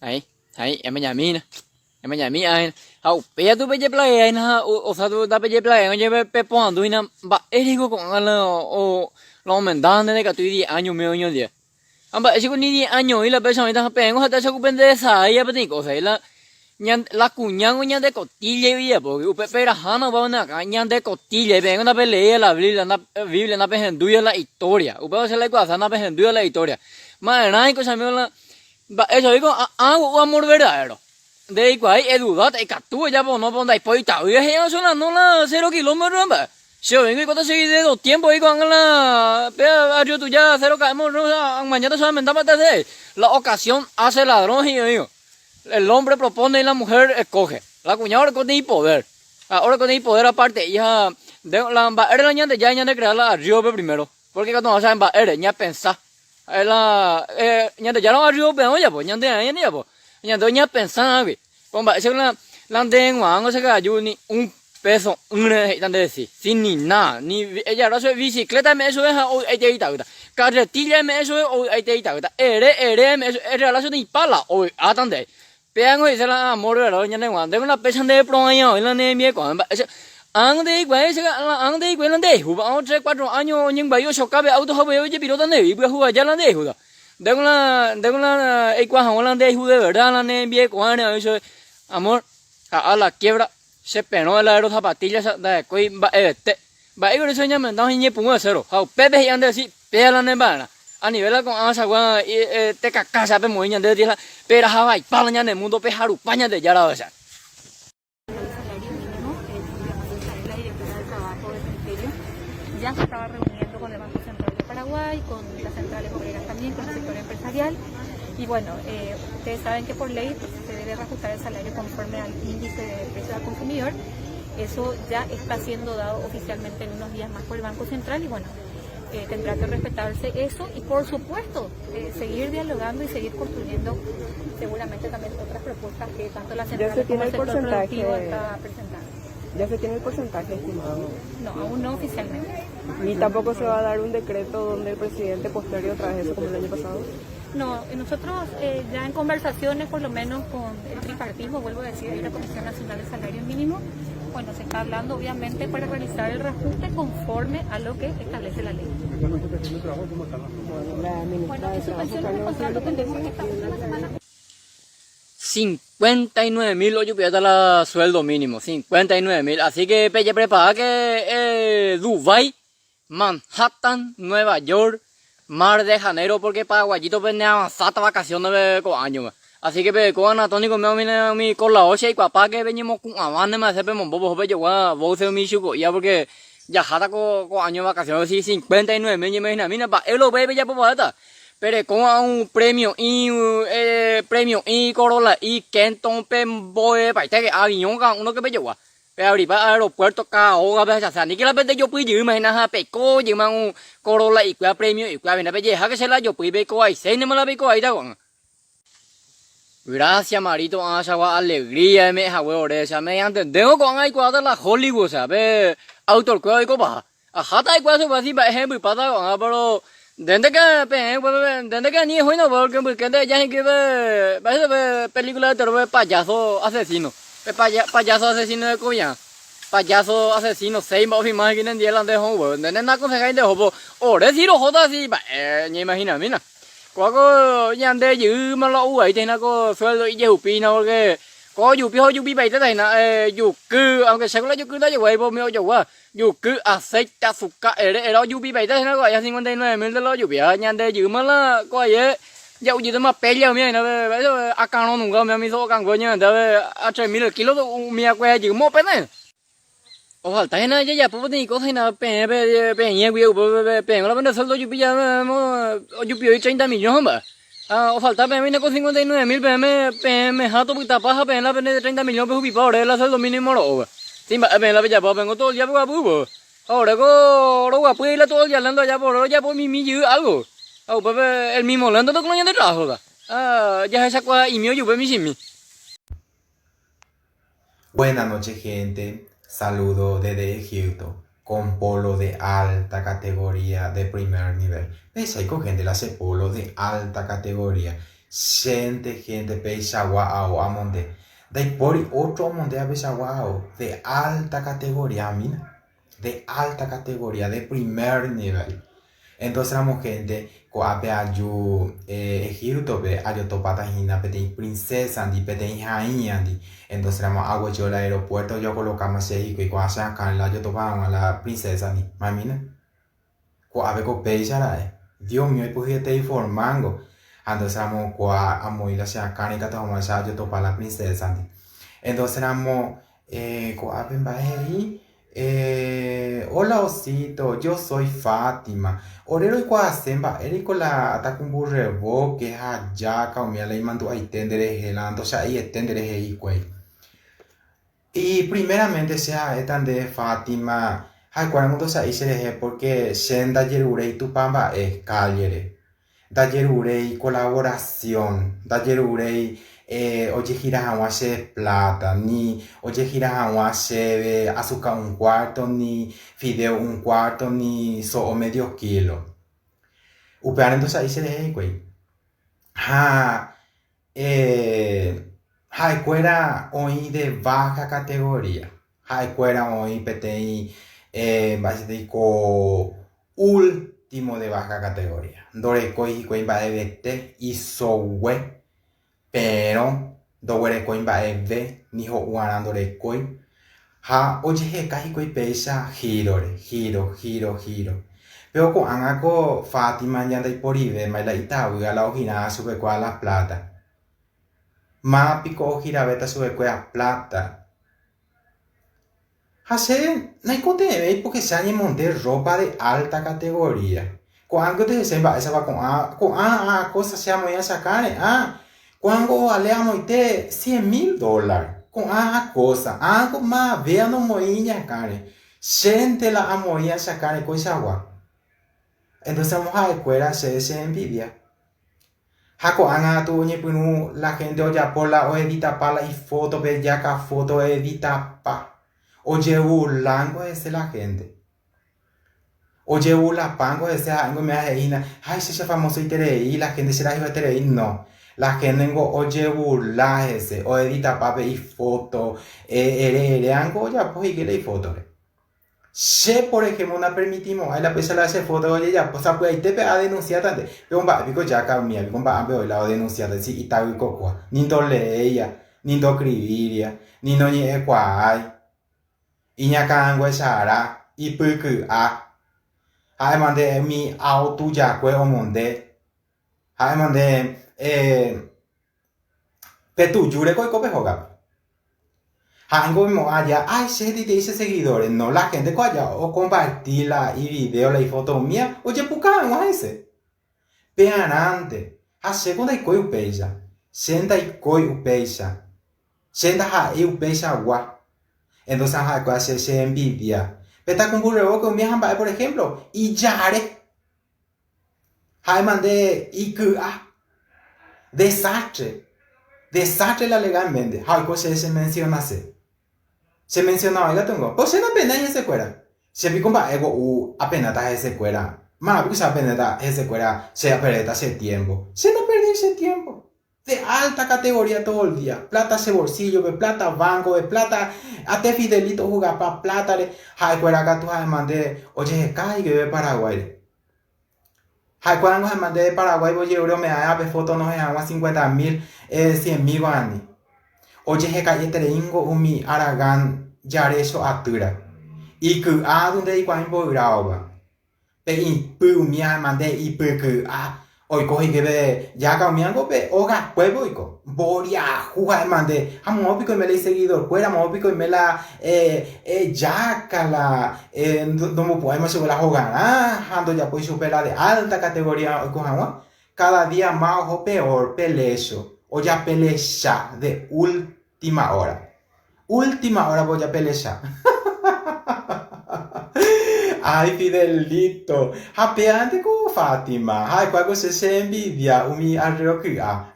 Ahí, ahí, emañamína. Emañami ahí. Ha upéi atu pejeplageáina ha osea tu ndapejeplageáirõ jepe peporandu hína mba'éreiko ko'ág̃a la o la omendáva nde ndaikatúi diez año umi oñondive. Ha mba'éichako ni diez año oĩ la péicha oĩta ha peẽngo ha'etáicha ku penderesarái peteĩ kósa he'i la ñande la kuñángo ñande kotilla ijapógui upe perahána upéva pene akã ñande kotilla peẽngo ndapeleéi la Biblia Biblia ndapehendúiva la historia upéva che la aikuaase ndapehendúiva la historia. Ma'erãiko che amigo la Mba'éicha oiko ãgu'u amor verdadero. Ndereikuaái edudáta ikatu ejapo no po ndaipói itavy he'íva sonando la cero kilómetro mba'e. Che oĩngo oikóta chegui dedo tiempo oĩ ko'ág̃a la pe barrio tuja cero km mañana che amenda mba'e che la ocasión hace ladrón he'i oĩgo. El hombre propone y la mujer escoge. La kuña oreko teĩ poder. Ha oreko teĩ poder aparte he'i ha nde la mba'ére la Ñandejára ñande crea la arriope primero. Porque katu oĩ mba'ére ñapensa. Ha'e la Ñandejára oarrivo-pe'õ ojapo, ñande aĩ ojapo, ñande oñapensã águi. Ko mba'e che la la nde g̃uarãngo che ka'aju ni un peso ỹre he'íta nde si, si ni nada, ni ejarra chupe bicicleta eme'ẽ chupe ha ovy'aite itavýta, carretilla eme'ẽ chupe ovy'aite itavýta, ere ere eme'ẽ chupe, erregala chupe ipála ovy'áta nde. Péango he'ise la amor verdadero ñande g̃uarã, ndéko la péicha nde pro'aĩa oĩ la ne rembiaikuaa mba'e che ág̃a ndereikuaái che la ág̃a ndereikuaái la nderehúva, ág̃a tres cuatro año oñembyai ochoka pe auto ha upéi ojepiróta ndéve ipyahu aja la nderehúta. Ndéko la ndéko la eikuaa hag̃ua la nderayhu de verdad la ne rembiaikuaáre oĩ chupe amor ha'a la quiebra che perõ el aero zapatilla cha ndahekói mba'evete. Mba'éiko che ñamenda oñeñepyrũ de cero ha upépe he'i ñande si péa la ne mba'erã. A nivel la ko'ã chagua tekaka cha pemoĩ ñande tierra peraha vaipa la ñane mundo peharupa Ñandejára ohecha. El salario mínimo, Julia María la directora del trabajo del ministerio, ya se estaba reuniendo con el Banco Central de Paraguay, con las centrales obreras también, con el sector empresarial. Y bueno, eh, ustedes saben que por ley se debe reajustar el salario conforme al índice de precios al consumidor. Eso ya está siendo dado oficialmente en unos días más por el Banco Central y bueno, eh, tendrá que respetarse eso y por supuesto eh, seguir dialogando y seguir construyendo seguramente también otras propuestas que tanto la central como el sector productivo está presentando. ¿Ya se tiene el porcentaje estimado? No, aún no oficialmente. ¿Ni tampoco se va a dar un decreto donde el presidente posterior otra vez eso como el año pasado? No, nosotros eh, ya en conversaciones, por lo menos con el tripartismo, vuelvo a decir, y la Comisión Nacional de Salario Mínimo, bueno, se está hablando obviamente para realizar el reajuste conforme a lo que establece la ley. Bueno, en suspensiones de contrato tenemos esta última semana. 59 mil ojupiáta la sueldo mínimo, 59 mil. Así que pejeprepara que eh, Dubai Manhattan, Nueva York, Mar de Janeiro porque paraguayito pende avanzáta vacaciones ko año-pe. Así que pe ko anatónico me umi umi kolao che aikuapa que peñemoku'ãvándema hese pemombo poho pejogua boxe umi chuko'ía porque jaháta ko ko año vacaciones si 59 mil ñeimaginamína mba'e lo upéi pejapo porãta. Perekóva un premio'i premio'i Corolla'i Kenton pemboepaite avión cada uno que pejogua. Peavripa aeropuerto cada ógape hachase aníke la pende jopy jeýma hína ha peiko jeýma un Corolla ikuéva premio ikuéva hína pejeha que che la jopy peiko vaiséinema la peiko vaíta ko'ág̃a. Gracias Marito ãchagua alegría eme'ẽ hague ore che ame'ẽantendévo ko'ág̃a aikuaáta la Hollywood osea pe autor kuéra oikopaha. Aháta aikuaa chupe asi mba'e hembypáta ko'ág̃a péro ndénte ke peẽ upépe ndénte ke ani ehóina upépe pórke mbyke nde eja hína pe mba'éicha pe película de terror pe payaso asesino pe payaso asesino hekoviarã payaso asesino seis mba'e ofirma hína nendive la nde ehó upépe nde neakonsejái nde ehópo ore si rohóta asi mba'e ñaimahinamína kóa ko ñande jeýma la ouvaíta hína ko sueldo ijehupi hína pórke ko ojupi ha ojupipaitéta hína juky aunque chéko la juky ndajeguái po umi ojogua Juky, aceite, asuka, ere, era ojupipaite hína ko aje 59 mil de la ojupi. Ha ñande jýma la ko aje ja'ujýtema pélla umi aína pe akãrõ nunga umi umi so'o kangue oñevende ave a tres mil el kilo umi akue jýma opéta. Ofalta hína jajapo peteĩ cosa hína peẽ peẽ guie upépe peẽ la pende sueldo ojupi jave ojupi voi 30 millón ha mba'e. Ha ofalta peẽme hína ko 59 mil peẽme peẽmeha topytapa ha peẽ la pende 30 millón pehupipa ore la sueldo mínimo ro'óva. Si mba'e peẽ la pejapo peẽngo todo el día peguapývo. Ha ore ko roguapy la todo el día lénto ajapo ore rojapo mimi jey algo. Ha upépe el mismo lénto tokóna ñande trabajo-ta. Ha jahechakuaa'imi ojupe michĩmi. Buena noche gente, saludo desde Egipto con polo de alta categoría de primer nivel. Péicha oiko gente la che polo de alta categoría. Chénte hénte peichagua ao amonde. Ndaipóri ótro omondéva peichagua ao de alta categoría mína. De alta categoría, de primer nivel. Entonces ramo hénte, ko'ápe aju Egipto-pe ajotopáta hína peteĩ princesa-ndi, peteĩ ha'ĩandi. Entonces ramo aguejy la aeropuerto ojokolokáma che hikuái ko'ã che akãre la ajotopa hag̃ua la princesa-ndi. Mamína. Ko'ápe ko péicha ra'e. Dios mío ipyhyete iformángo. Ha entonces ramo kua amoĩ la che akãre ikatu hag̃uáicha ajotopa la princesa-ndi. Entonces ramo ko'ápe mba'e he'i, Hola osito, yo soy Fátima. Ore roikuaase mba'éreiko la takumburrevóke ha jáka umíva la imandu'aite nderehe la ndocha'eiete nderehe hikuái. Y primeramente che ha'éta nde Fátima, ha'ekuéra ndocha'éi cherehe porque che ndajeruréi Tupã mba'e kállere. Ndajeruréi colaboración, ndajeruréi ojehira hag̃ua che plata, ni ojehira hag̃ua chéve asuka un cuarto, ni fideo un cuarto, ni so'o medio kilo. Upévare ndocha'éi cherehe hikuái. Ha ha'ekuéra oĩ de baja categoría, ha'ekuéra oĩ peteĩ mba'éicha ko último de baja categoría, ndorekói hikuái mba'evete isogue, perõ ndoguerekói mba'eve ni ho'uarã ndorekói, ha ojeheka hikuái péicha gírore, giro, giro, giro. Péro ko'ág̃a ko Fátima ñandaiporivéma la itavýa la ohirã chupekuéra la pláta. Máva piko ohiravéta chupekuéra pláta? Ha che naikotevẽi pórke che añemonde rrópa de álta kategoría. Ko'ág̃a ojehechái mba'éichapa ko'ã ko'ã kósa che amoĩ achakãre, ah, ko'ág̃a ovale amoite cien mil dólar. Ko'ã kósa, ág̃a mavéa nomoĩ iñakãre. Chénte la amoĩ achakãre koichagua. Entónse amo ha'ekuéra chéve cheenvidia. Ha ko'ág̃a katu oñepyrũ la hénte ojapo la oeditapa la ifótope, jaka fóto oeditapa. Ojeburlángo hese la hénte. Ojeburlapángo hese ha'éngo oiméva he'i hína, Hái che chefamosoiterei, la hénte cherayhueterei. No, la héntengo ojeburla hese, oeditapa pe ifóto, ere eréango ojapo hikuái la ifótore. Che, por ejemplo, napermitimo'ãi la péicha la che foto ojejapo, sapy'aitépe adenunciátante, péro mba'e piko jáka umía piko mba'ápe oĩ la odenunciáta si itavykokua, ni ndoleéia, ni ndokrivíria, ni noñe'ẽkuaái, iñakãnguechara, ipyky'a, ha'éma nde umi ao tujakue omonde, ha'éma nde Pe tujúreko oiko pe hógape. Ha'éngo oimo'ã aja, Ay, che hetaiterei che seguidores. No, la hénteko aja okomparti la ividéo, la ifóto umía, ojepuka hag̃ua hese. Pearãnte. Ha chéko ndaikói upéicha. Che ndaikói upéicha. Che ndaha'éi upeichagua. Entonces ha'ekuéra che cheenvidia. Pe takumburrevóke umía ha mba'e, por ejemplo, ijare. Ha'éma nde iky'a. Desastre. Desastre la legalmente. Ha oiko chéve che mencionase. Che mencionaba katu ningo. Ko che napenái hesekuéra. Che piko mba'e ko'u apenáta hesekuéra. Marã piko che apenáta hesekuéra che aperdéta che tiempo. Che naperdéi che tiempo. De alta categoría todo el día. Plata che bolsillo-pe, plata banco-pe, plata ate Fidelito ohugapa plata-re. Ha'ekuéra katu ha'éma nde ojeheka hikuái Paraguáire. Ha'ekuéra ningo ha'éma nde Paraguáipe ojerure ome'ẽva pe foto onohẽ hag̃ua cincuenta mil, cien mil guarani. Ojeheka'ietereíngo umi Aragán jarécho atýra. Iky'a katu nde'ikuaái mboyráopa. Pe ipy umi amande ipyky'a oiko hikuái jáka umi ángo pe ogakuépe oiko. Mboriahu ha'e mande. Ha moõ piko oime la iseguidor kuéra, moõ piko oime la jáka la ndombopu'ãima chupe la hogarã ha ndojapói chupe la de alta categoría oiko hag̃ua. Cada día ma oho peor pe lécho, ojapelecha de última hora. Última hora voy a pelecha. Ay, Fidelito. Ha péante ko Fátima. Ha'ekuaa ko che che envidia umi arreo ky'a.